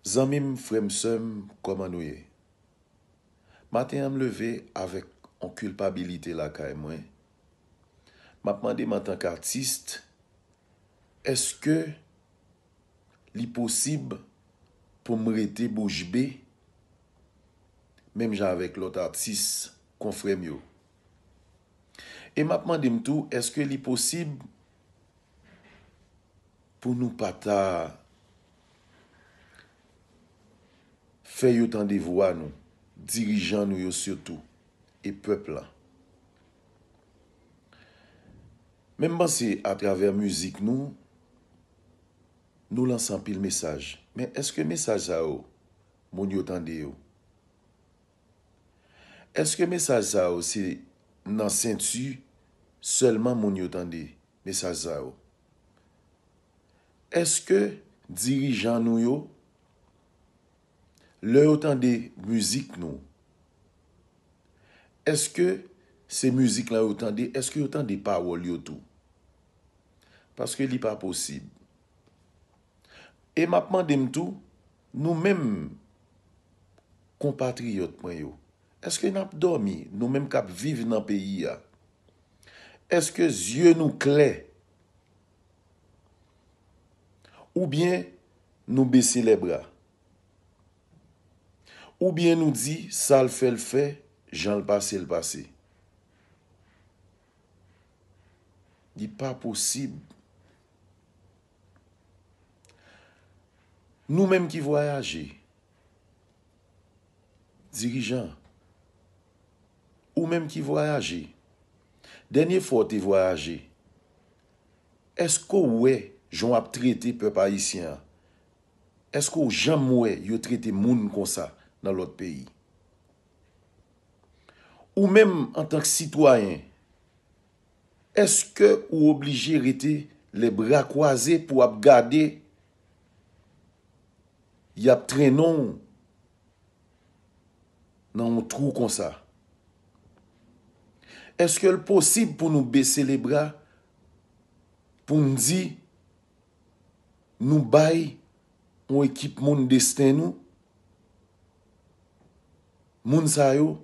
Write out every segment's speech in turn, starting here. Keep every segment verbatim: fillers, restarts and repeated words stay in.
Zanmi m, frè m, sè m, kòman nou ye? Maten an, m leve avèk yon kilpabilite lakay mwen. M ap mande m antank atis, èske li posib pou m rete bouch be, menm jan avèk lòt atis konfrè m yo? E m ap mande m tou, èske li posib pou nou pa ta fè yo tande vwa nou, dirijan nou yo sitou, e pèp la? Men m panse atravè mizik nou, nou lanse anpil mesaj. Men èske mesaj sa yo, moun yo tande yo? Èske mesaj sa yo se nan senti sèlman moun yo tande mesaj sa yo? Èske dirijan nou yo, lè yo tande mizik nou, èske se mizik lan yo tande, èske yo tande pawòl yo tou? Paske li pa posib. E m ap mande m tou, nou menm konpatriyòt mwen yo, èske n ap dòmi, nou menm k ap viv nan peyi a? Èske zye nou klè? Oubyen nou bese lèbra? Oubyen nou di sa l fè l fè, jan l pase l pase? Li pa posib. Nou menm ki vwayaje, dirijan, ou menm ki vwayaje, dènye fwa w te vwayaje, èske w wè jan w ap trete pèp ayisyen an? Èske w janm wè yo trete moun konsa nan lòt peyi? Ou menm, antank sitwayen, èske ou oblije rete lè bra kwaze pou w ap gade y ap trennen w nan yon twou konsa? Èske l posib pou nou bese lebra, pou n di nou bay yon ekip moun desten nou? Moun sa yo,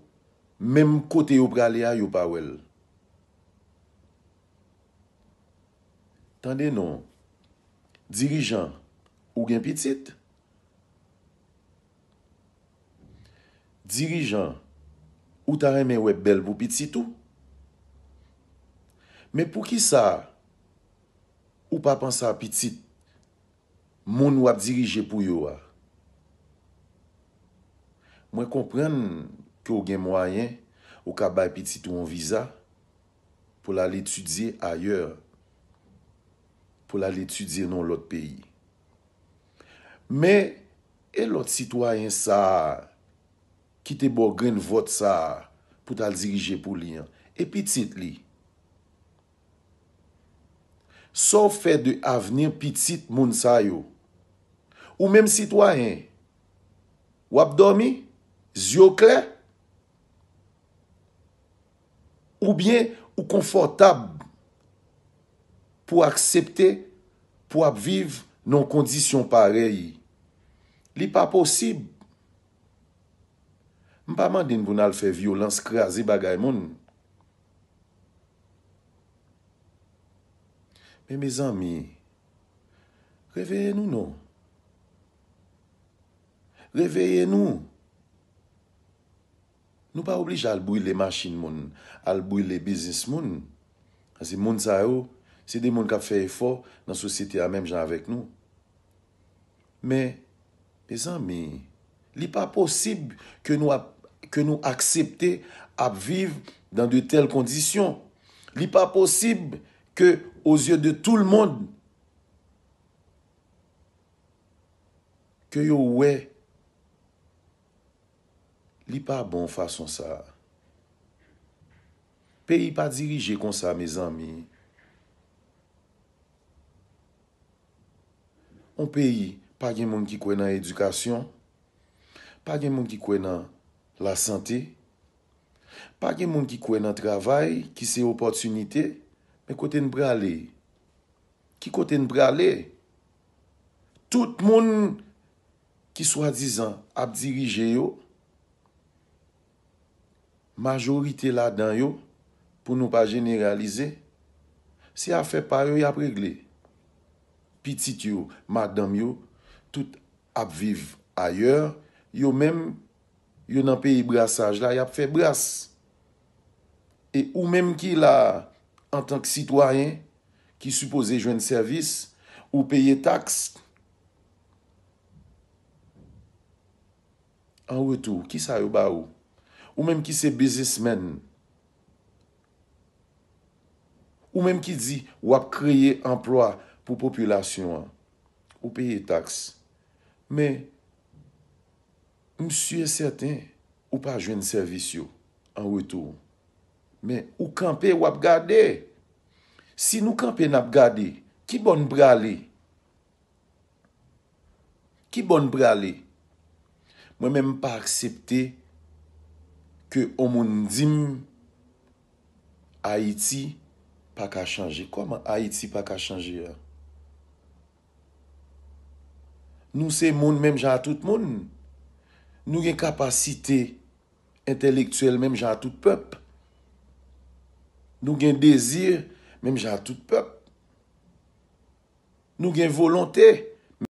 menm kote yo prale a, yo pa wè l. Tande non, dirijan, ou gen pitit? Dirijan, ou ta renmen wè bèl pou pitit ou? Men poukisa ou pa panse a pitit moun w ap dirije pou yo a? Mwen konprann ke w gen mwayen, ou ka bay pitit ou yon viza pou l al etidye ayè, pou l al etidye nan yon lòt peyi. Men, e lòt sitwayen sa a ki te ba w grenn vòt sa a pou t al dirije pou li an? E pitit li? Sa w fè de avni pitit moun sa yo? Ou menm sitwayen, w ap dòmi, zye w klè? Oubyen ou konfòtab pou aksepte pou w ap viv nan yon kondisyon parèy? Li pa posib. M pa mande n pou n al fè vyolans, kraze bagay moun. Men mezanmi, reveye nou non. Reveye nou. Nou pa oblije al brile machin moun, al brile biznis moun. Paske moun sa yo, se de moun k ap fè efò nan sosyete a menm jan avèk nou. Men, mezanmi, li pa posib ke nou ap, ke nou aksepte ap viv dans de telles conditions. Li pa posib ke, aux yeux de tout le monde, ke yo wè li pa bon fason sa a. Peyi pa dirije konsa, mezanmi. Yon peyi, pa gen moun ki kwè nan edikasyon, pa gen moun ki kwè nan lasante, pa gen moun ki kwè nan travay, ki se opòtinite. Men kote n prale? Ki kote n prale? Tout moun ki swadizan ap dirije yo, majorite ladan yo, pou nou pa jeneralize, se afè pa yo y ap regle. Pitit yo, madanm yo, tout ap viv ayè, yo menm, yo nan peyi brasaj la, y ap fè bras. E ou menm ki la a, antank sitwayen, ki sipoze jwenn sèvis, ou peye taks, an retou, kisa yo ba ou? Ou menm ki se biznismenn, ou menm ki di w ap kreye anplwa pou popilasyon an, ou peye taks. Men, m si e sèten, ou pa jwenn sèvis yo an retou. Men, ou kanpe, w ap gade. Si nou kanpe, n ap gade, ki bò n prale? Ki bò n prale? Mwen menm, m pa aksepte ke on moun di m Ayiti pa ka chanje. Kòman Ayiti pa ka chanje a? Nou se moun menm jan a tout moun. Nou gen kapasite entèlektyèl menm jan a tout pèp. Nou gen dezi menm jan a tout pèp. Nou gen volonte